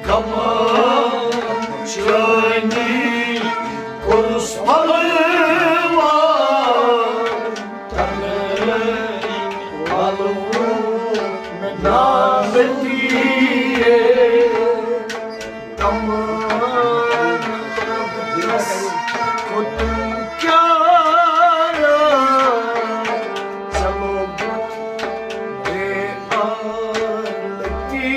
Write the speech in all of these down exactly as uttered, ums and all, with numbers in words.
غمہٕ چٲنی کوٚرُس پھۄلوان، تنہٲیی ولوُن مےٚ نالہٕ تیٖر۔ تمام یس کھوٚتُن کیٛاہ راز، ژےٚ لوگُتھ بے عالتی۔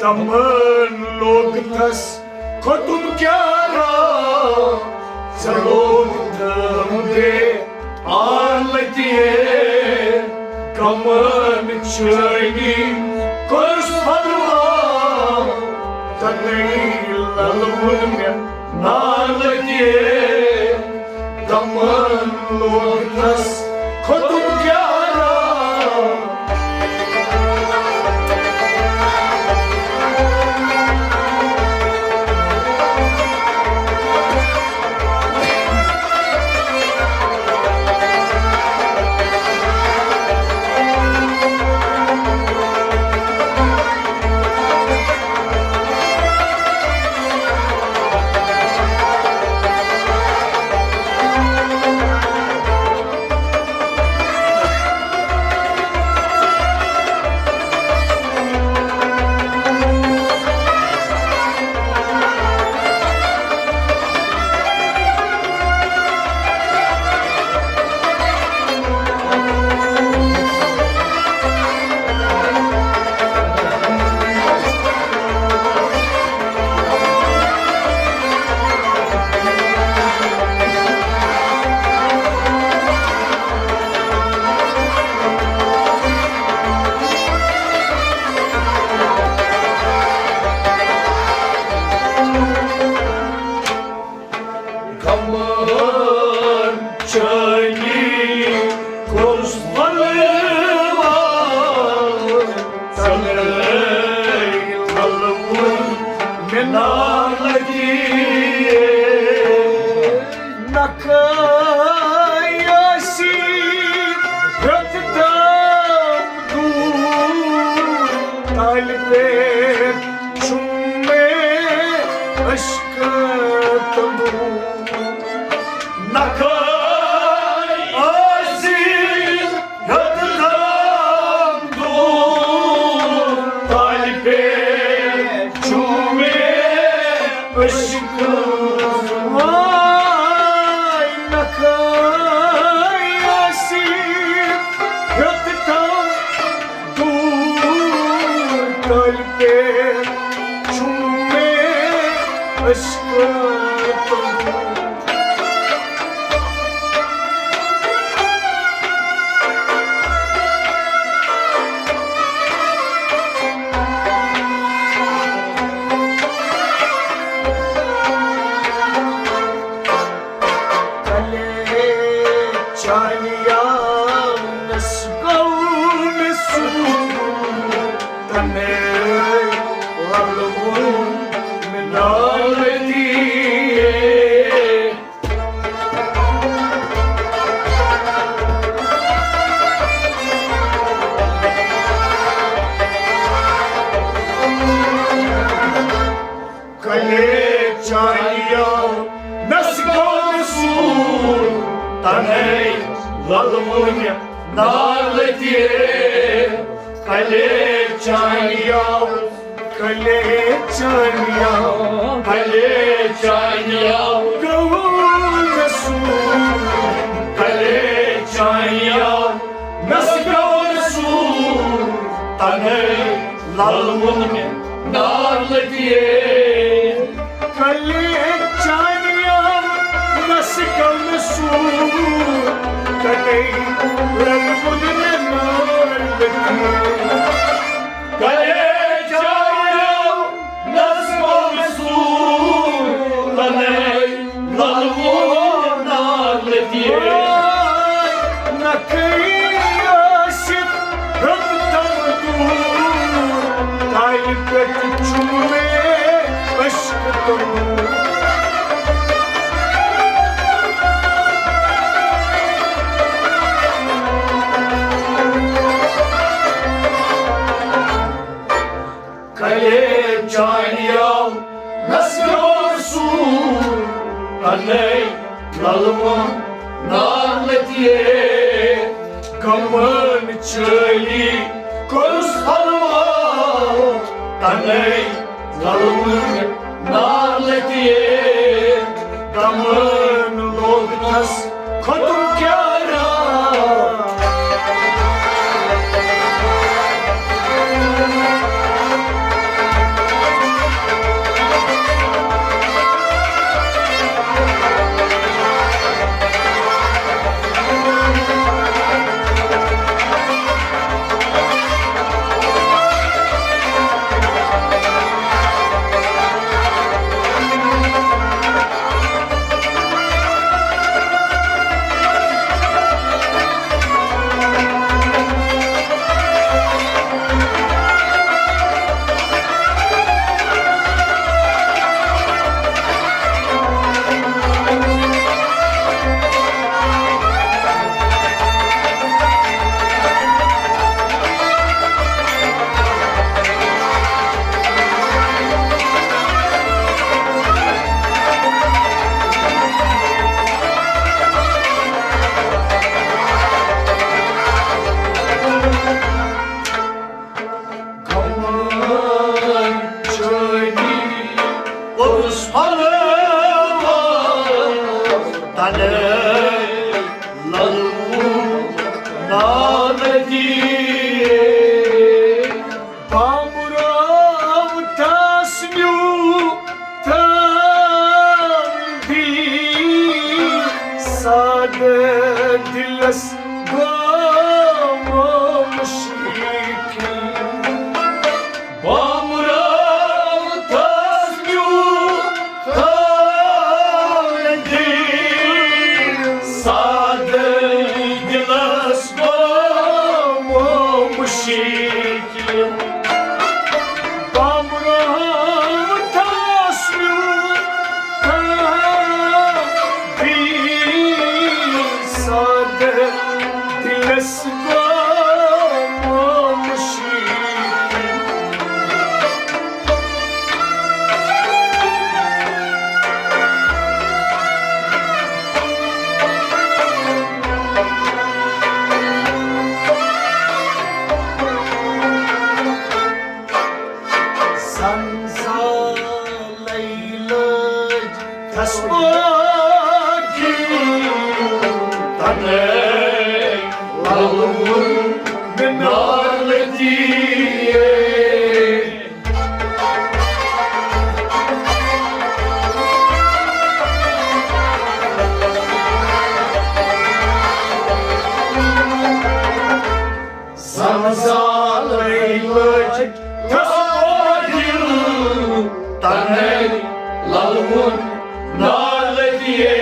تمن لوگ تس کھوٚتُن کیٛاہ راز، ژےٚ لوگ تم بے عالتی۔ غمن چٲنی کوٚرُس پھۄلوان، تنہٲیی ولوُن مےٚ نالہٕ تیٖر۔ غمن لوگ تس کھوٚتُن کیٛاہ راز۔ غمن چٲنی کوٚرُس پھۄلوان، تنہٲیی ولوُن مےٚ نالہٕ تیٖر۔ نکھٕ آسی ہیوٚت تام دوٗر، تلہِ پٮ۪ٹھ چھُم مےٚ عشقہٕ تنوٗر۔ نکھٕ آسی ہیوٚت تام دوٗر، تلہِ پٮ۪ٹھ چھُم مےٚ عشقہٕ۔ واے نکھٕ آسی ہیوٚت تام دوٗر، تلہِ پٮ۪ٹھ چھُم مےٚ عشقہٕ تنوٗر۔ کلے چانہِ یاونس گوٚو مےٚ سوٗر، تنے ولوُن مےٚ نالہٕ تیٖر۔ کلے چانہِ یاونس گوٚو مےٚ سوٗر، تنے ولوُن مےٚ نالہٕ تیٖر۔ کلے چانہِ یاونس کلے چانہِ یاونس، کلے چانہِ یاونس گوٚو مےٚ سوٗر، کلے چانہِ یاونس گوٚو مےٚ سوٗر، تنے ولوُن مےٚ نالہٕ تیٖر۔ کلے چانہِ یاونس گوٚو مےٚ سوٗر، تنے ولوُن مےٚ نالہٕ تیٖر۔ کلے چانہِ یاونس گوٚو مےٚ سوٗر، تنے ولوُن نالہٕ تیٖر۔ نکھٕ آسہِ ہیوٚت تام دوٗر، کلے چانیو نسیو سور، تنے للوم نالتیے، کمن چلی کس حلوا، تنے للوم نالتیے، کمن لوگ تس ختم کیا را۔ بامرو تسمیو تندی سادٕ دِلس گوٚو مُشکِل۔ بامرو تسمیو تندی سادٕ دِلس گوٚو مُشکِل۔ بامرو تسمیو تندی سادٕ دِلس گوٚو مُشکِل۔ زنزالے لٔج تسبوکِل تنے للوُن مےٚ نالتیے۔ زنزالے لٔج تسبوکِل تنے للوُن نالتیے۔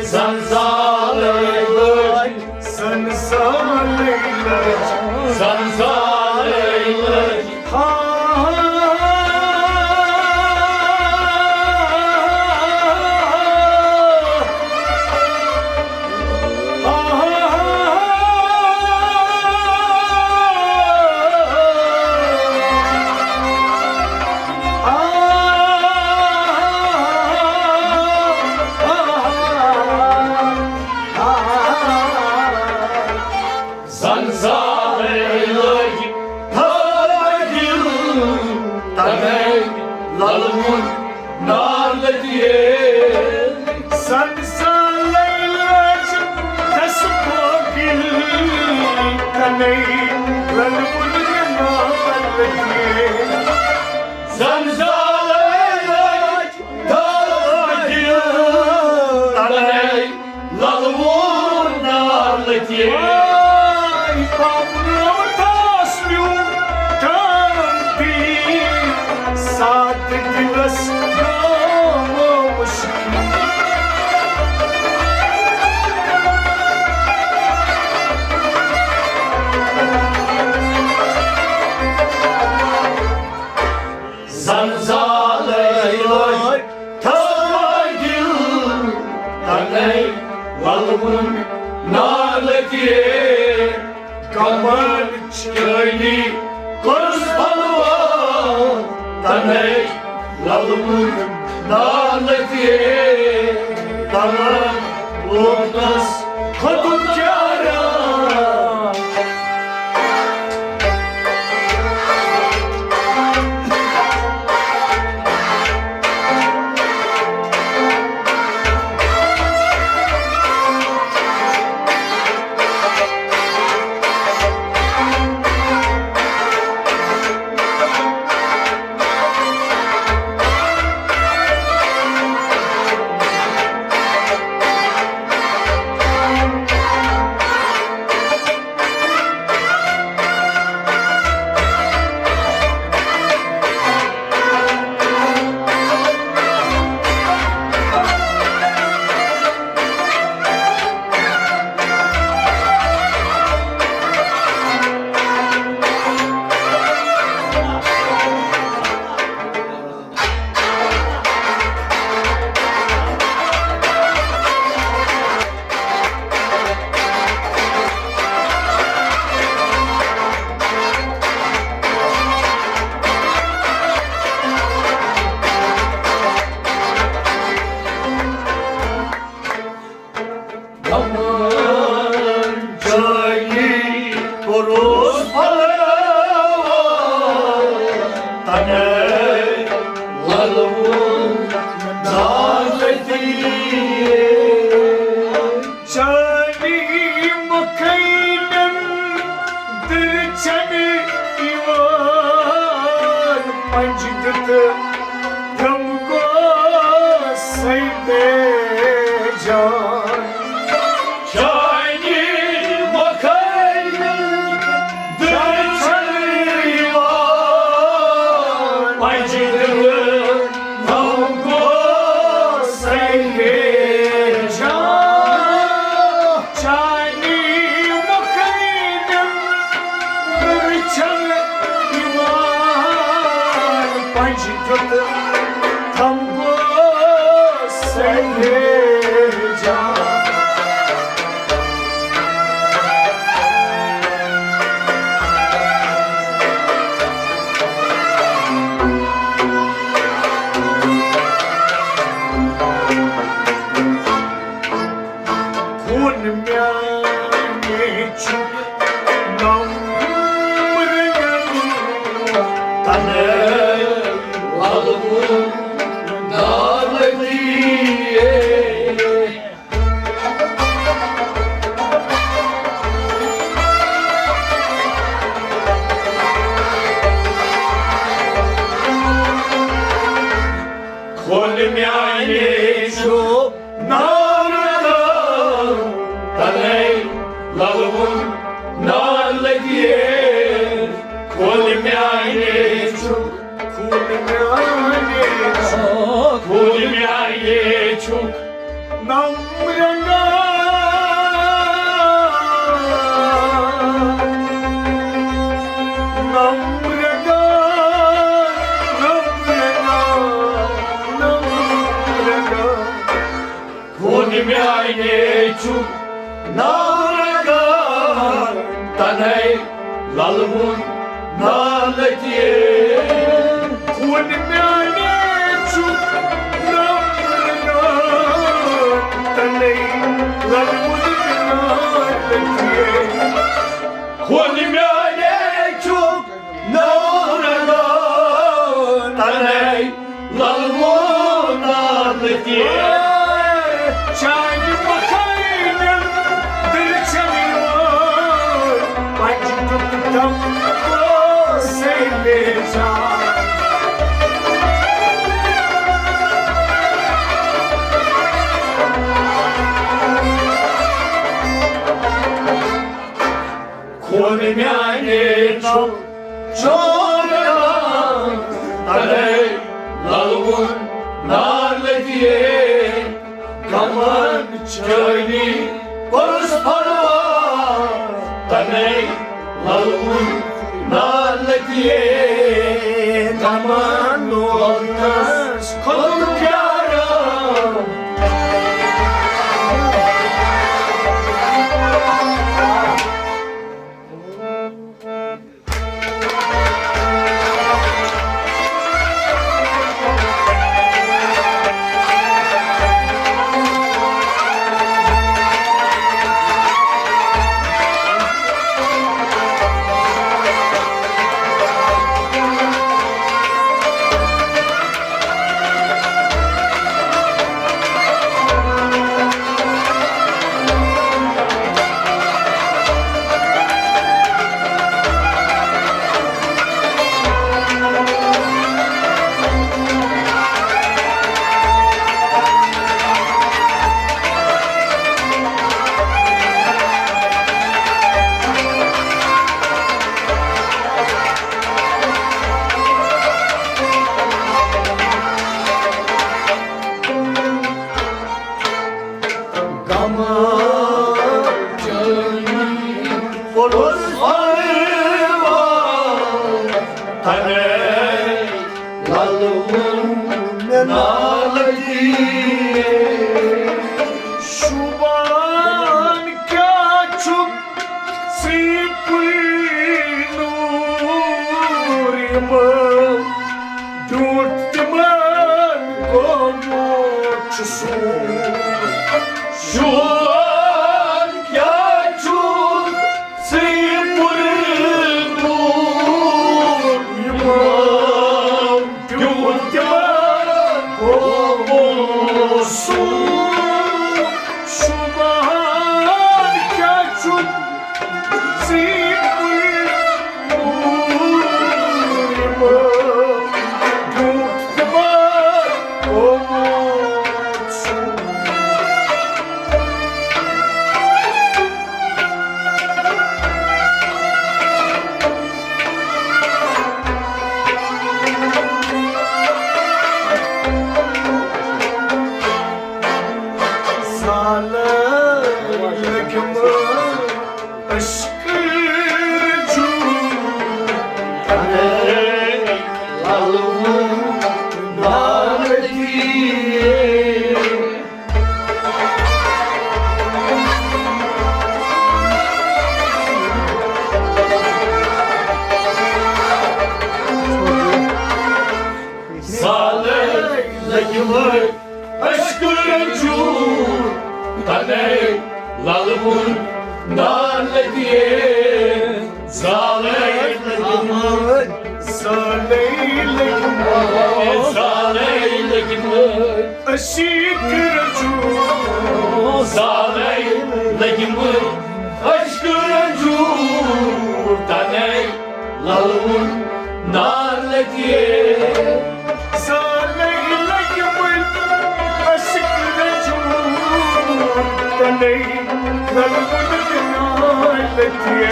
زنزالے لٔج، زنزالے لٔج، زنزالے لٔج۔ ہا، ہا، ہا، ہا۔ زنزالے لٔج تھاوِ دِل تنے للوُن نالتیے۔ زنزالے لٔج تسبوکِل تنے للوُن نالتیے۔ زنزالے لٔج تھاوِ دِل تنے للوُن نالتیے۔ آے بامرو تسمیو تندی سادٕ دِلس گوٚو مُشکِل۔ زنزالے نالتی کمن چٲنی کُس پلوا تنے للمُن نالتی تمن لوٹس خطب چارا۔ دمان جایی پروس پھلوا، تنے للوُن دالتی۔ چانی مکھن درچن ایوان پنج دت، تم کو سیدے جان۔ چانی مکھن درچن ایوان پنج دت، تم کو سیدے جان۔ چانی مکھن درچن ایوان پنج دت، تم کو سیدے جان۔ خون میانہِ چھُ نمبرن تنے للوُن دالتی۔ خون میانہِ چھُ نارٕ تنے للوُن نالتی۔ خون میانہِ چھُ، خون میانہِ چھُ، خون میانہِ چھُ نم رنگا، نم رنگا، نم رنگا، نم رنگا۔ خون میانہِ چھُ نارٕ تنے للوُن نالتی۔ خون میانہِ چھُ نمبرن تنے للوُن نالتی۔ خون میانہِ چھُ نمبرن تنے للوُن نالتی۔ چانہِ مکھن درچن ایوان پنج دت، تم کو سیدے جان۔ خون میانہِ چھُ چون تنے للوُن نالتی۔ کمن چٲنی پرُس پھلوا تنے للوُن نالتی۔ کمن لوٹس خود پیارا۔ تنے للوُن نالدی۔ شوٗبان کیٛاہ چھُکھ ژٕے پُے نوٗر یِمو ڈیوٗٹھ تِمن گوٚمُت چھُ سوٗر۔ شوٗبان کیٛاہ چھُکھ ژٕے پُے نوٗر یِمو ڈیوٗٹھ تِمن گوٚمُت سوٗر۔ شوٗبان کیٛاہ چھُکھ ژٕے پُے نوٗر یِمو ڈیوٗٹھ تِمن گوٚمُت سوٗر۔ زالے لٔگِم عشقہٕ جوٗ، تنے للوُن نالدی۔ زالے لٔگِم عشقہٕ جوٗ، تنے للوُن نالدی۔ زالے لٔگِم، زالے لٔگِم، زالے لٔگِم عشقہٕ جوٗ۔ زالے لٔگِم عشقہٕ جوٗ، تنے للوُن نالدی۔ زالے لٔگِم عشقہٕ جوٗ، تنے للوُن نالدی۔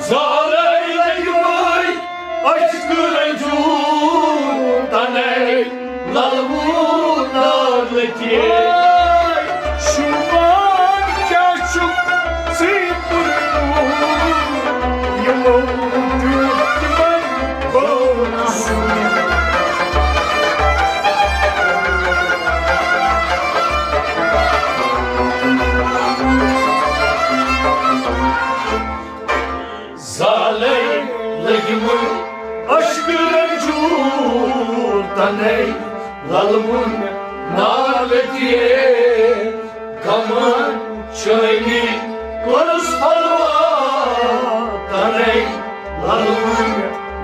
زالے لٔگِم عشقہٕ جوٗ، تنے للوُن نالدی۔ شوٗبان کیٛاہ چھُکھ ژٕے پُے نوٗر یِمو ڈیوٗٹھ تِمن گوٚمُت سوٗر۔ زالے لٔگِم عشقہٕ جوٗ، تنے للوُن نالدی۔ غمن چٲنی کوٚرُس پرواہ، تنے للوُن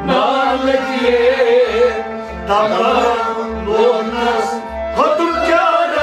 نالدی۔ دپان لوگنس ختم کیٛاہ راز۔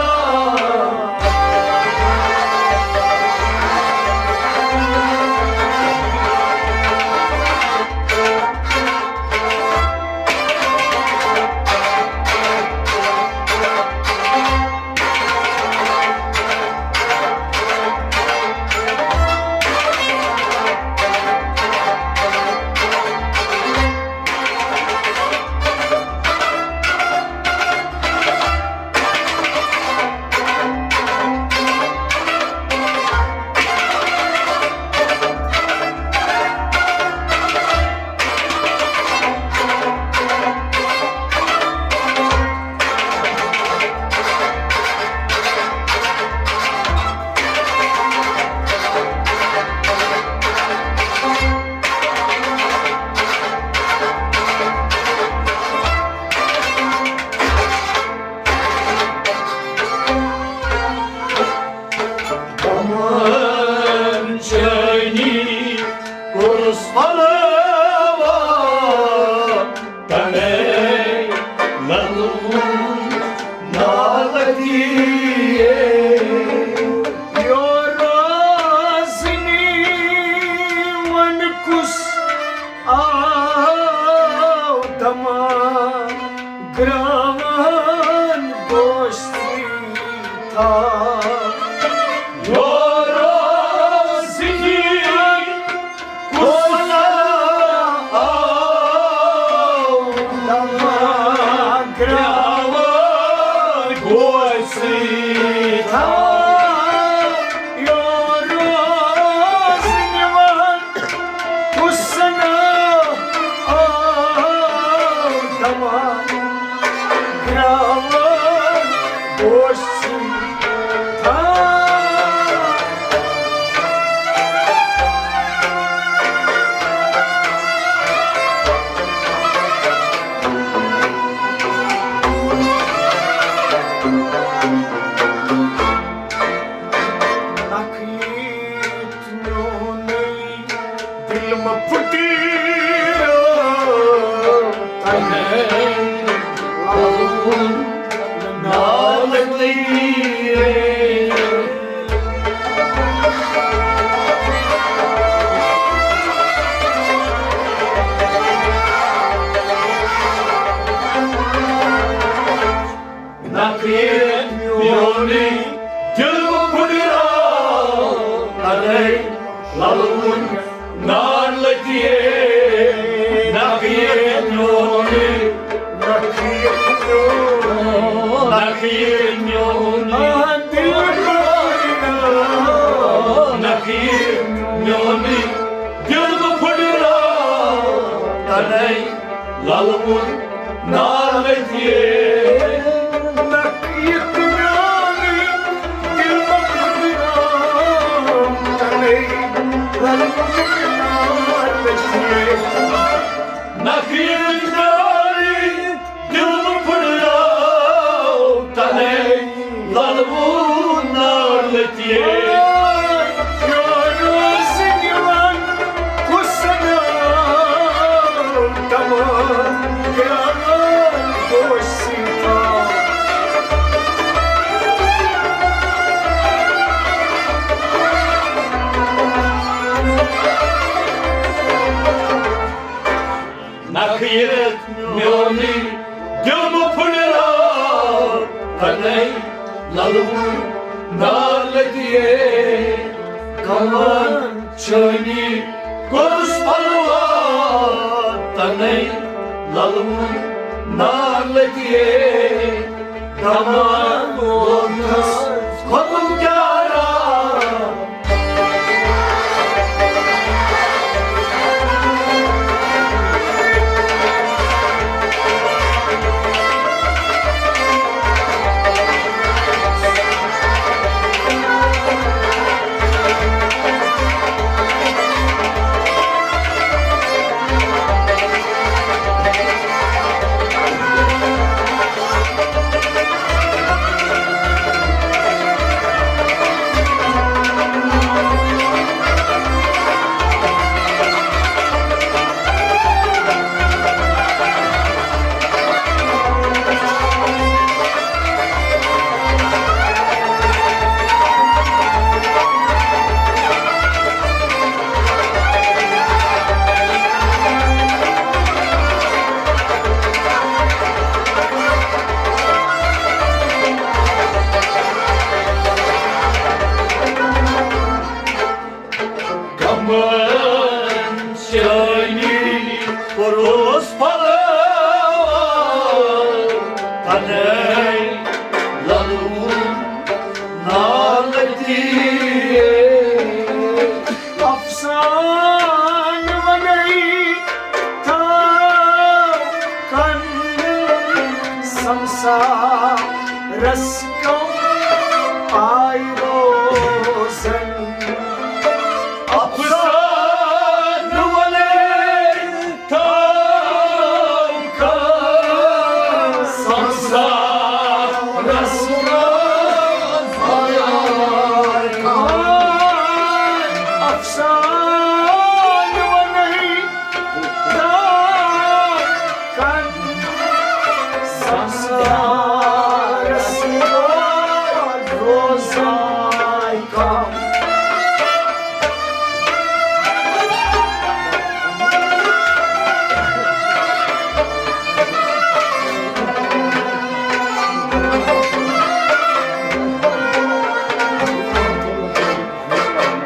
للوُن نالہٕ تہِ۔ نکھ یِتھ میانٕے دِلہٕ پھُٹرٲو تَنے، للوُن نالہٕ تہِ۔ نکھ یِتھ میانٕے دِلہٕ پھُٹرٲو تَنے، للوُن نالہٕ تہِ۔ یارو سٕنٛدِ وَن کُس ناو تمام یارو دوستی تھاو۔ نکھ یِتھ میونٕے دِل پھُٹراو تَنے، للوُن نالہٕ تہِ۔ کمن چٲنی کوٚرُس پلوا تَنے، للوُن نالہٕ تہِ۔ دمان ووتنس کھوٚتُم کیٛاہ راو۔ غمن شٲنی پوٚرُس پلو تَنے، للوُن نالہٕ تہِ۔ افسانہٕ وَنے تھاو کن سمسارس کم آیہِ روزن۔ افسانہٕ وَنے تھاو کن سمسارس کم آیہِ روزن۔ افسانہٕ وَنے تھاو کن سمسارس روزن کم۔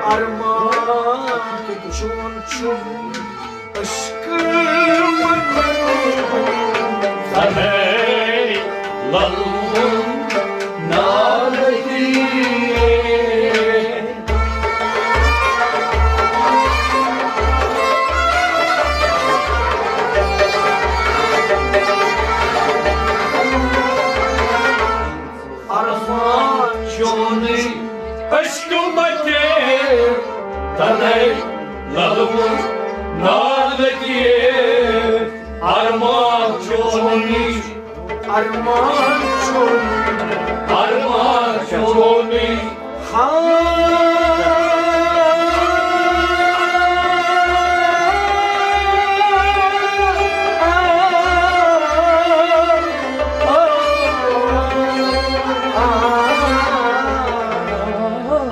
ارمان چون چھُم عشقہٕ وطن۔ تَنے، للوُن نالہٕ تہِ۔ ارمان چونٕے عشقہٕ مَتہِ، تَنے، للوُن نالہٕ تہِ۔ ارمان چونٕے، ارمان چونٕے، ارمان چونٕے۔ ہاں۔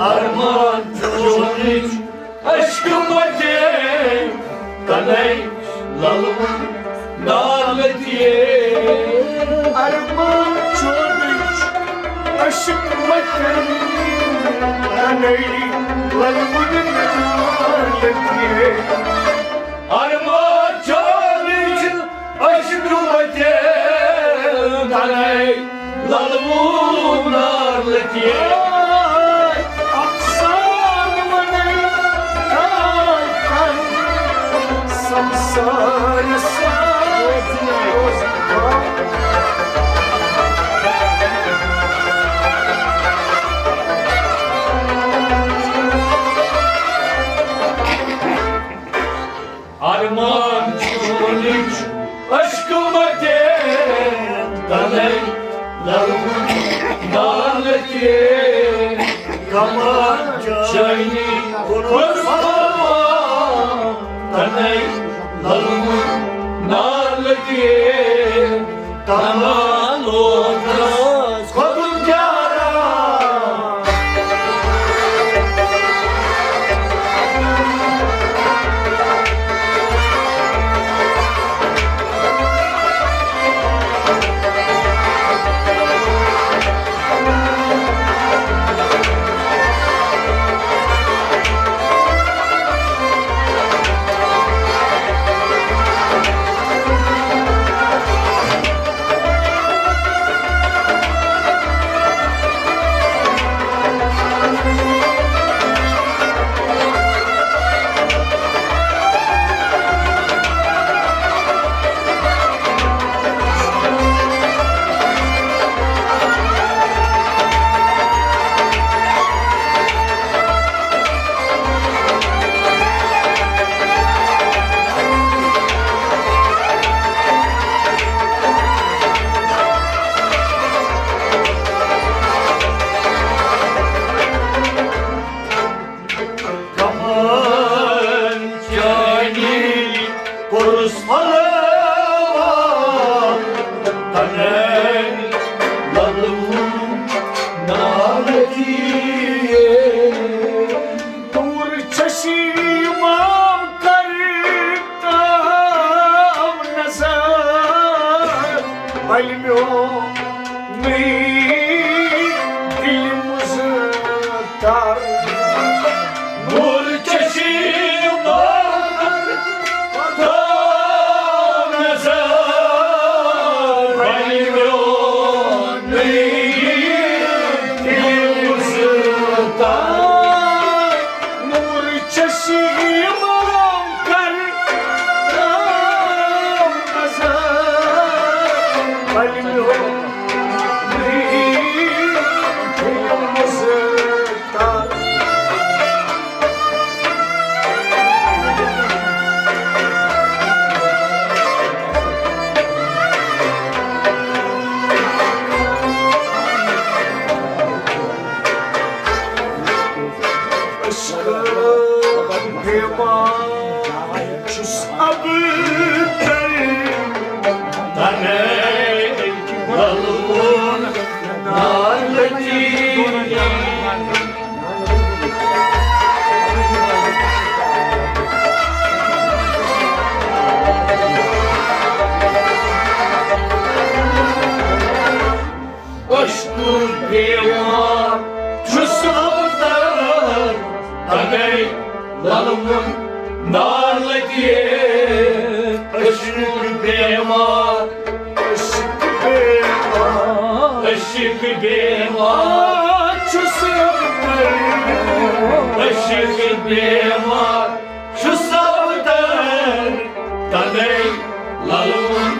ارمان چونٕے عشقہٕ مَتہِ، تَنے، للوُن نالہٕ تہِ۔ ارمان چونٕے عشقہٕ مَتہِ، تَنے، للوُن نالہٕ تہِ۔ ارمان چونٕے عشقہٕ مَتہِ، تَنے، للوُن نالہٕ تہِ۔ افسانہٕ وَنے تھاو کن سمسارس اشکہٕ متین تنے للوُن نالہٕ تہِ، کمان چٲنی کُس پروا تنے للوُن نالہٕ تہِ، کمان اوس کھوٚتُن پیارا۔ کمان چٲنی کوٚرُس پھۄلہٕ وان، تنے للوُن نالہٕ تہِ۔ دوٗر چھسی امام کر تام نظر، بلہِ میونُے دِلہِ مُزٕ تر۔ نور چشم بہر تو نظر بنیو نئی دل سلطان۔ نور چشم کر تو نظر بنیو نئی دل سلطان۔ عشقہٕ بیمار چھُس ابتر، تنے ولوُن نالہٕ تہِ۔ عشقہٕ بیمار چھُس ابتر، تنے ولوُن نالہٕ تہِ۔ عشقہٕ بیمار، عشقہٕ بیمار، عشقہٕ بیمار چھُس ابتر، عشقہٕ بیمار چھُس ابتر، تنے ولوُن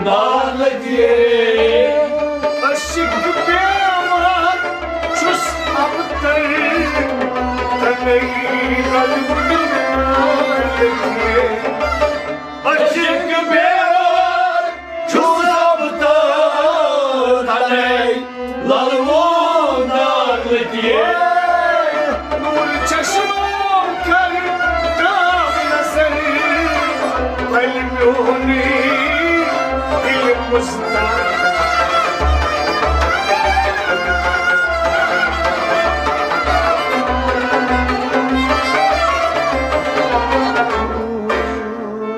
نالہٕ تہِ۔ عشقہٕ بیمار چھُس ابتر، تنے ولوُن نالہٕ تہِ۔ عشقہٕ بیمار چھُس ابتر، تنے ولوُن نالہٕ تہِ۔ نور چشمو کر تام نظر، بنیو نئی دل سلطان۔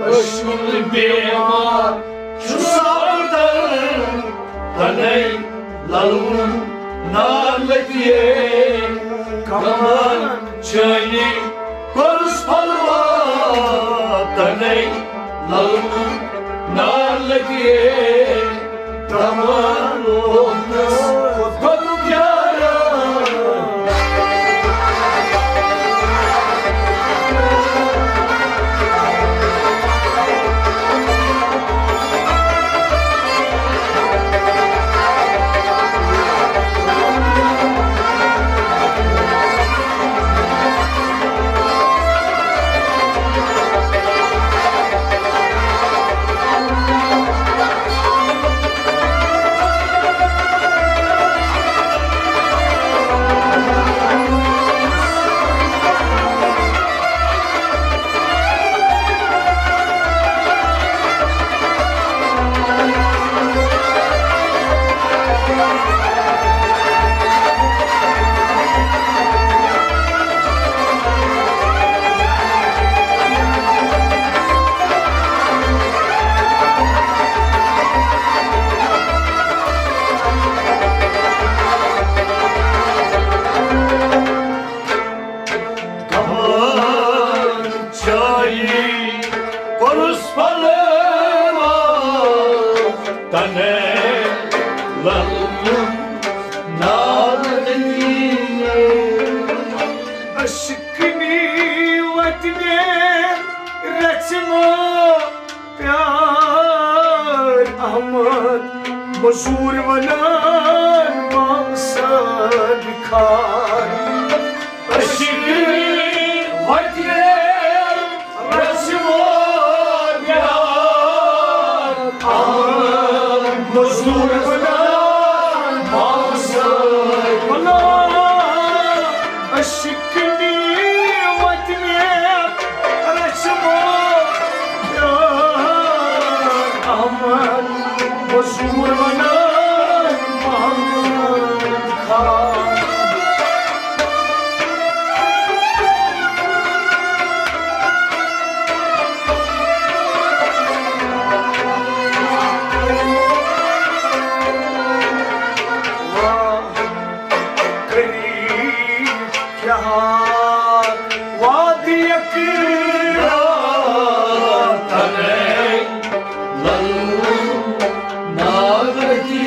عشقہٕ بیمار چھُس ابتر، تنے ولوُن نالہٕ تہِ۔ کمان چٲنی کوٚرُس پھۄلہٕ وان، تنے ولوُن نالہٕ تہِ۔ کمان اوس کھوٚتُن پیارا۔ تنے للمُن نالنی۔ عشقنی وطنِ رچمو پیار احمد مزور ونان مقصد خار۔ عشقنی وطنِ رچمو پیار احمد مزور ونان مقصد خار۔ عشقنی وطنِ رچمو پیار احمد مزور ونان محمد خان۔ واہ، قریب کیٛاہ وعدٕ یقین۔ تنے للمُن نالنی۔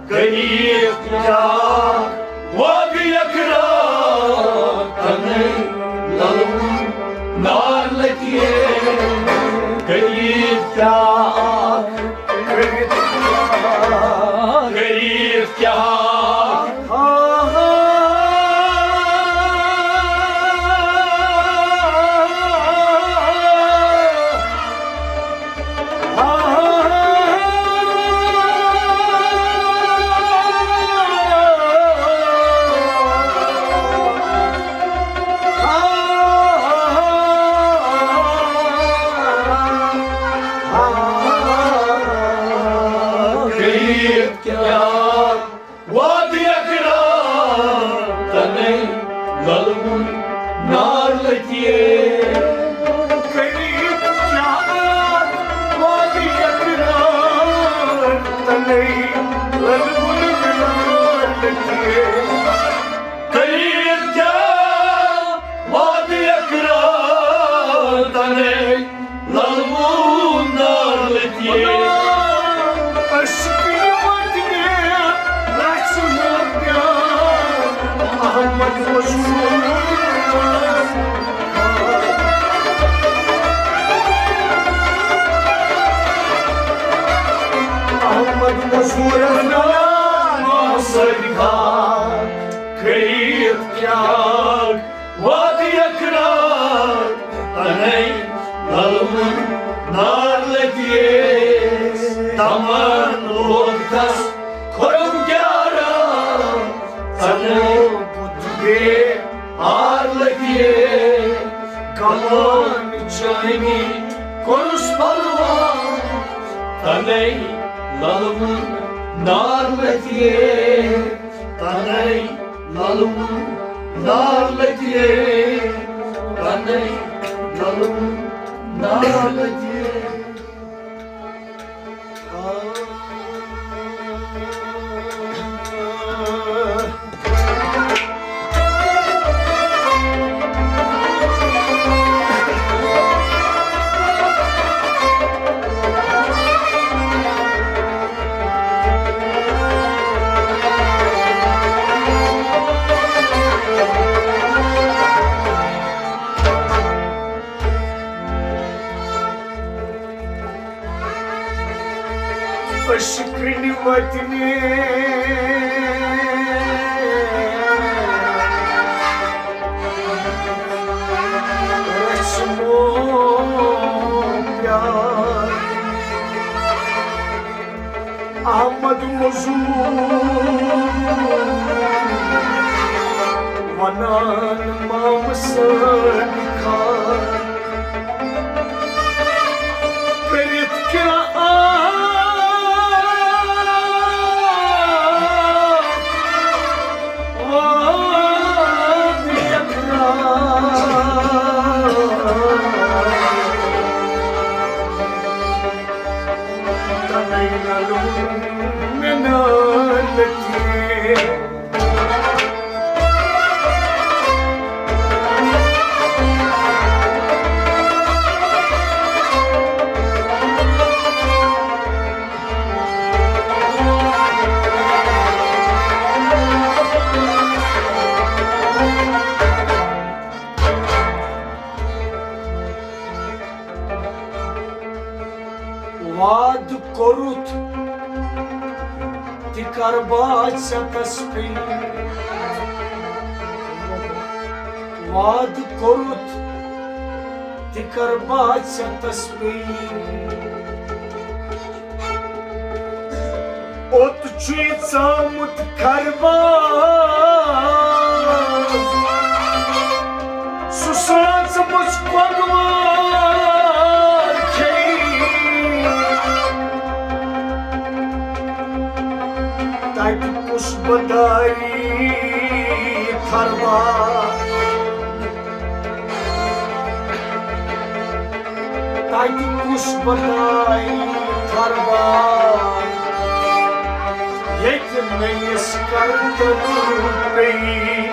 قریب کیٛاہ وعدٕ یقین۔ تنے للمُن نالنی۔ قریب کیٛاہ، قریب کیٛاہ، قریب کیٛاہ۔ قریب کیٛاہ وعدٕ یقین۔ تنے للمُن نالنی۔ قریب کیٛاہ وعدٕ یقین۔ تنے للمُن نالنی۔ قریب کیٛاہ وعدٕ یقین۔ تنے للمُن نالنی۔ عشقنی وطنِ رچمو پیار احمد مزور۔ احمد مزور نام سرگار۔ قریب کیٛاہ وعدٕ یقین۔ تنے للمُن نالنی۔ تمن لوگ تس کھُرم پیارا۔ ژنو بُتھ بے آر لگے۔ کمان چٲنی کوٚرُس پلوان۔ تنے للمُن نالنی۔ تنے للمُن نالنی۔ تنے للمُن نالنی۔ عشقنی وطنِ رچمو پیار احمد مزور ونان مام سٲنۍ خان۔ کٔرِتھ کیٛاہ آ وعدٕ یقین۔ تنے للمُن نالنی۔ تہِ کر بہٕ ژےٚ تسبیح۔ وعدٕ کوٚرُتھ، تہِ کر بہٕ ژےٚ تسبیح۔ اوٚت چھُے ژامُت خرباز، سُہ ساژ مُژ کۄنٛگوار کھیٚیہِ۔ تَتہِ کُس بَداری تھربار، تَتہِ کُس بَداری تھربار، ییٚتہِ نٔیِس کَرتَن پیٚیہِ۔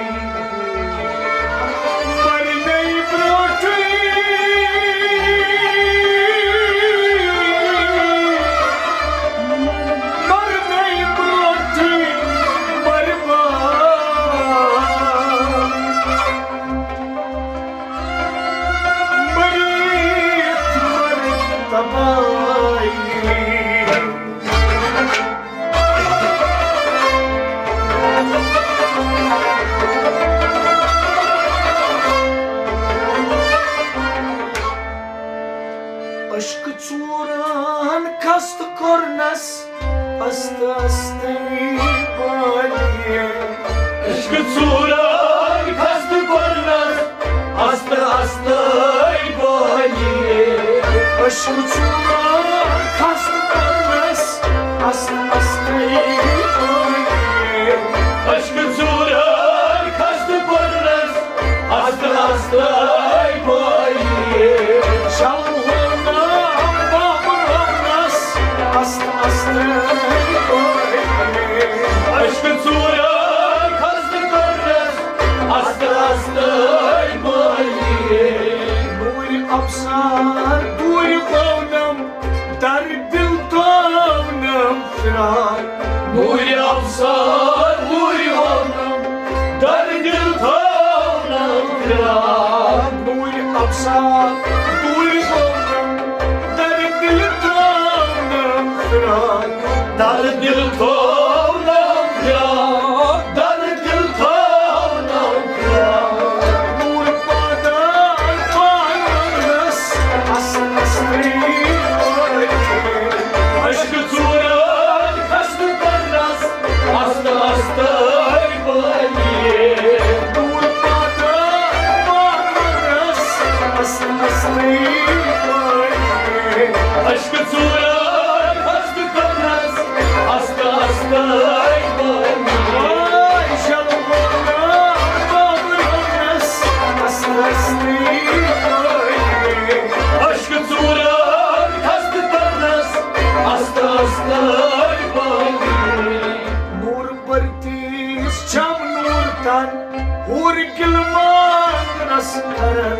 مرنَے برٛونٛٹھٕے، مرنَے برٛونٛٹھٕے، مربار۔ مٔرِتھ مَرِ تباہی۔ عشقہٕ ژوٗرَن خستہٕ کوٚرنَس، استہٕ استَے بٲلی۔ عشقہٕ ژوٗرَن خستہٕ کوٚرنَس، استہٕ استَے بٲلی۔ عشقہٕ ژوٗرَن خستہٕ کوٚرنَس، استہٕ استَے بٲلی۔ عشقہٕ ژوٗرَن خستہٕ کوٚرنَس، استہٕ استَے بٲلی۔ شل ہونا بابر ہونا، استہٕ استَے بٲلی۔ عشقہٕ ژوٗرَن خستہٕ کوٚرنَس، استہٕ استَے بٲلی۔ نوٗرِ ابصار دوٗرِ وونم، در دِل تھونم فراق۔ نوٗرِ ابصار دوٗرِ وونم، در دِل تھونم فراق۔ نوٗرِ ابصار دوٗرِ وونم، در دِل تھونم فراق۔ در دِل تھونم فراق، در دِل تھونم فراق۔ نوٗر پادر پانس، استہٕ استَے بٲلی۔ عشقہٕ ژوٗرَن خستہٕ کوٚرنَس، استہٕ استَے بٲلی۔ نوٗر پادر پانس، استہٕ استَے بٲلی۔ عشقہٕ ژوٗرَن خستہٕ کوٚرنَس، استہٕ استَے بٲلی۔ واے شل ہونا بابر ہونا، استہٕ استَے بٲلی۔ عشقہٕ ژوٗرَن خستہٕ کوٚرنَس، استہٕ استَے بٲلی۔ نوٗر بلقیس چھم نوٗر تن، حور گلمان رس کرن۔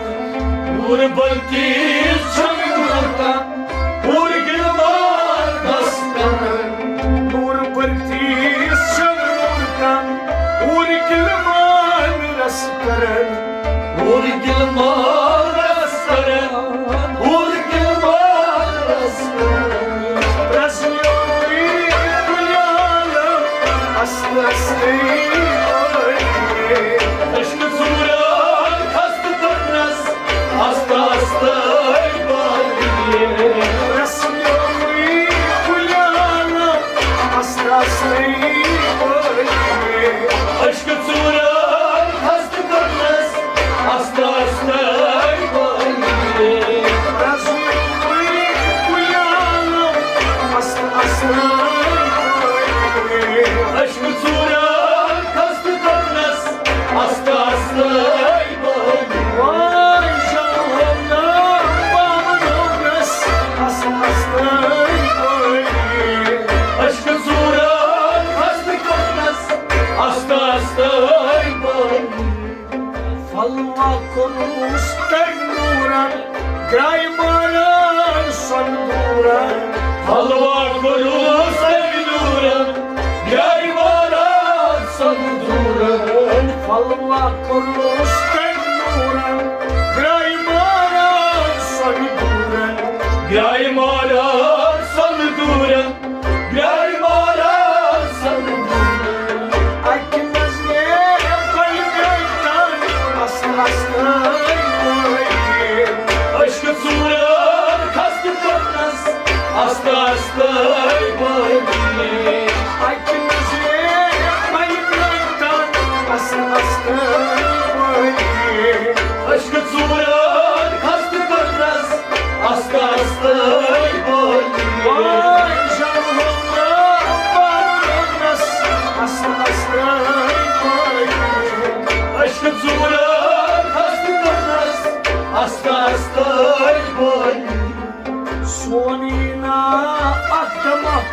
نوٗر بلقیس چھم نوٗر تن، حور گلمان رس کرن۔ نوٗر بلقیس چھم نوٗر تن، حور گلمان رس کرن۔ حور گلمان رس کرن، حور گلمان رس کرن۔ رس یومٕے کُلۍ عالم، استہٕ استَے بٲلی۔ عشقہٕ ژوٗرَن خستہٕ کوٚرنَس، استہٕ استَے بٲلی۔ رس یومٕے کُلۍ عالم، استہٕ استَے بٲلی۔ عشقہٕ ژوٗرَن خستہٕ کوٚرنَس، استہٕ استَے بٲلی۔ رس یومٕے کُلۍ عالم، استہٕ استَے بٲلی۔ عشقہٕ ژوٗرَن خستہٕ کوٚرنَس، استہٕ استَے بٲلی۔ واے شل ہونا بابر ہونس، استہٕ استَے بٲلی۔ عشقہٕ ژوٗرَن خستہٕ کوٚرنَس، استہٕ استَے بٲلی۔ پھلوا کوٚرُس تٔمۍ نوٗرن، گرٛایہِ ماران سۄنہٕ دوٗرن۔ پھلوا کوٚرُس تٔمۍ نوٗرن، گرٛایہِ ماران سۄنہٕ دوٗرن۔ پھلوا کوٚرُس تٔمۍ نوٗرن، گرٛایہِ ماران سۄنہٕ دوٗرن۔ گرٛایہِ ماران سۄنہٕ دوٗرن، گرٛایہِ ماران سۄنہٕ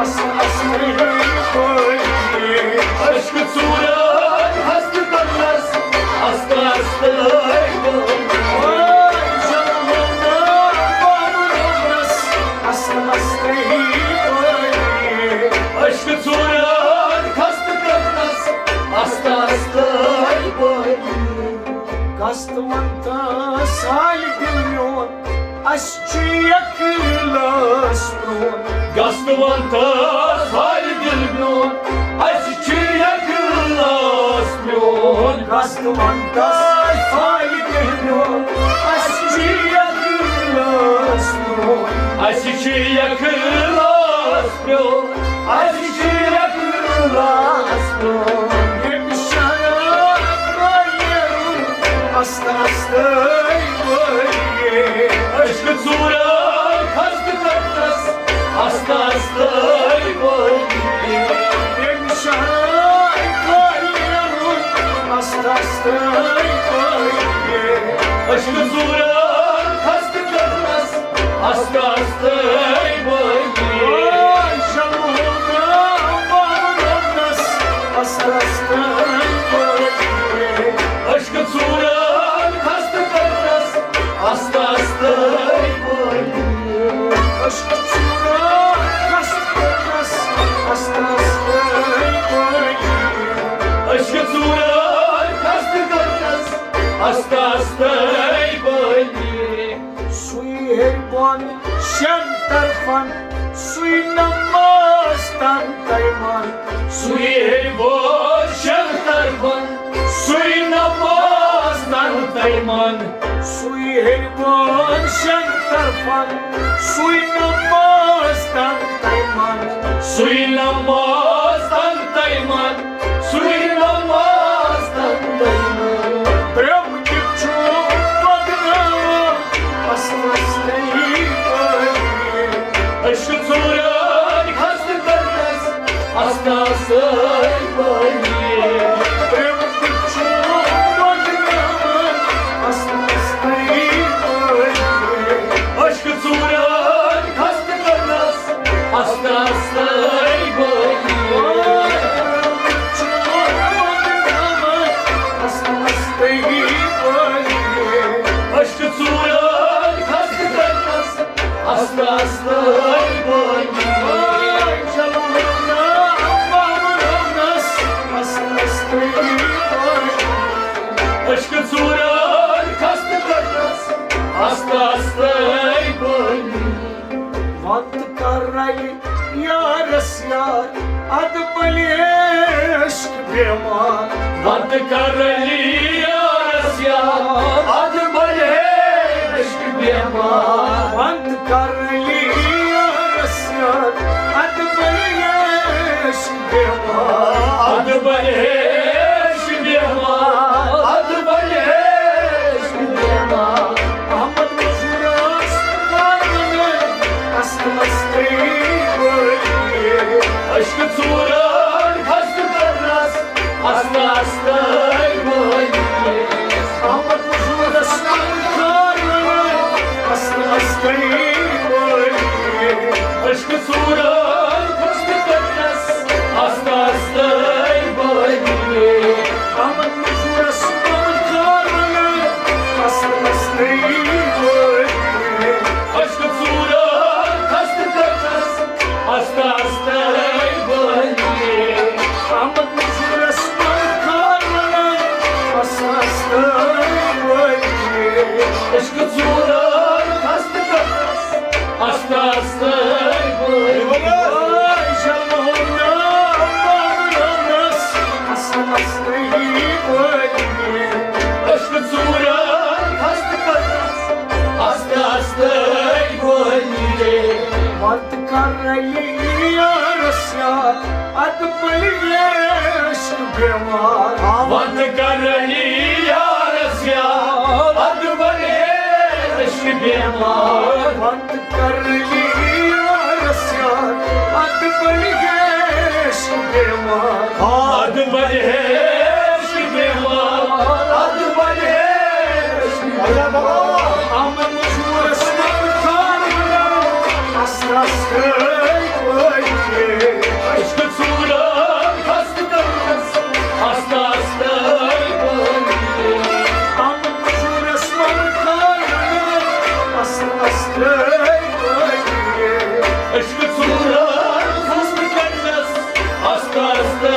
اصل اصلٕے پٲٹھۍ۔ عشقہٕ ژوٗرن ہستہٕ کٔرنس، اصل اصلٕے پٲٹھۍ۔ وٲے جلوٕ ناو بابر عمرس، اصل اصلٕے پٲٹھۍ۔ عشقہٕ ژوٗرن ہستہٕ کٔرنس، اصل اصلٕے پٲٹھۍ۔ گژھ تہٕ وَن تہٕ سالہِ دِل میون، اَسہِ چھُ اخلاص پرٛون۔ گژھ تہٕ وَن تہٕ سالہِ دِل میون، اَسہِ چھُ اخلاص پرٛون۔ گژھ تہٕ وَن تہٕ سالہِ دِل میون، اَسہِ چھُ اخلاص پرٛون۔ اَسہِ چھُ اخلاص پرٛون۔ اَسہِ چھُ اخلاص پرٛون۔ ییٚمہِ شراب نیرُن، اصل اصلٕے پٲٹھۍ۔ عشقہٕ ژوٗرن ہستہٕ کٔرنس، اصل اصلٕے پٲٹھۍ۔ ییٚمہِ شراب نیرُن، اصل اصلٕے پٲٹھۍ۔ عشقہٕ ژوٗرن ہستہٕ کٔرنس، اصل اصلٕے پٲٹھۍ۔ وٲے جلوٕ ناو بابر عمرس، اصل اصلٕے پٲٹھۍ۔ عشقہٕ ژوٗرن ہستہٕ کٔرنس، اصل اصلٕے پٲٹھۍ۔ عشقہٕ ژوٗرن ہستہٕ کٔرنس، اصل اصلٕے پٲٹھۍ۔ عشقہٕ ژوٗرن ہستہٕ کٔرنس، اصل اصلٕے پٲٹھۍ۔ سُے ہیٚرِ بۄن شٮ۪ن طرفن، سُے نماز تن تَے من۔ سُے ہیٚرِ بۄن شٮ۪ن طرفن، سُے نماز تن تَے من۔ سُے ہیٚرِ بۄن شٮ۪ن طرفن، سُے نماز تن تَے من۔ سُے نماز تن تَے من۔ سُے نماز تن تَے من۔ برٛونٛہہ کِنۍ چھُ پکناوان اصل اصلٕے پٲٹھۍ۔ عشقہٕ ژوٗرن ہستہٕ کٔرنس، اصل اصلٕے پٲٹھۍ۔ برٛونٛہہ کِنۍ چھُ پکناوان اصل اصلٕے پٲٹھۍ۔ عشقہٕ ژوٗرن ہستہٕ کٔرنس، اصل اصلٕے پٲٹھۍ۔ اصل اصلٕے پٲٹھۍ۔ عشقہٕ ژوٗرن ہستہٕ کٔرنس، اصل اصلٕے پٲٹھۍ۔ چلو نا، بابر عمرس، اصل اصلٕے پٲٹھۍ۔ عشقہٕ ژوٗرن ہستہٕ کٔرنس، اصل اصلٕے پٲٹھۍ۔ وَن تہٕ کر رَلہِ یارس یار، اَدٕ بَلہِ عشق بیمار۔ وَن تہٕ کر رَلہِ یارس یار، اَدٕ بَلہِ عشق بیمار۔ وَن تہٕ کر رَلہِ یارس یار، اَدٕ بَلہِ عشق بیمار۔ اَدٕ بَلہِ عشق بیمار۔ اَدٕ بَلہِ عشق بیمار۔ احمد مظہورس پانہٕ ؤنۍ اصل اصلٕے پٲٹھۍ۔ عشقہٕ ژوٗرن ہستہٕ کٔرنس، اصل اصلٕے پٲٹھۍ۔ احمد مظہورس پانہٕ ؤنۍ اصل اصلٕے پٲٹھۍ۔ عشقہٕ ژوٗرن ہستہٕ کٔرنس، اصل اصلٕے پٲٹھۍ۔ احمد مظہورس پانہٕ ؤنۍ اصل اصلٕے پٲٹھۍ۔ عشقہٕ ژوٗرن ہستہٕ کٔرنس، اصل اصلٕے پٲٹھۍ۔ احمد مظہورس پانہٕ ؤنۍ علی یارس یاد، ادٕ بٔلۍ عشق بیمار۔ وند کر علی یارس یاد، ادٕ بٔلۍ عشق بیمار۔ وند کر علی یارس یاد، ادٕ بٔلۍ عشق بیمار۔ ادٕ بٔلۍ عشق بیمار، ادٕ بٔلۍ عشق بیمار۔ امن ژوٗرس منٛز کر اصل اصل پٲٹھۍ۔ عشق ژوٗرن خستہٕ کرنس اصل اصل پٲٹھۍ۔ امن ژوٗرس منٛز کر اصل اصل پٲٹھۍ۔ عشق ژوٗرن خستہٕ کرنس اصل اصل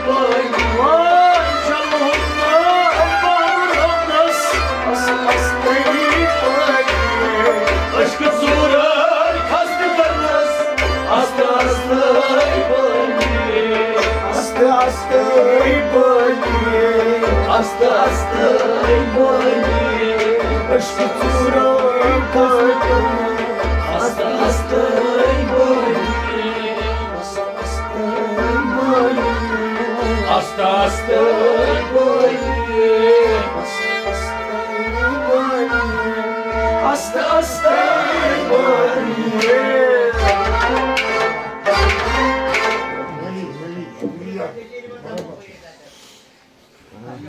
پٲٹھۍ۔ وای چلو نا بابر رۄبس اصل اصل پٲٹھۍ۔ عشق ژوٗرن خستہٕ کرنس اصل اصل پٲٹھۍ۔ اصل اصل پٲٹھۍ۔ اصل اصل پٲٹھۍ۔ عشق ژوٗرن خستہٕ کرنس اصل اصل پٲٹھۍ۔ آستہٕ آستہٕ بٔلۍ۔ آستہٕ آستہٕ بٔلۍ۔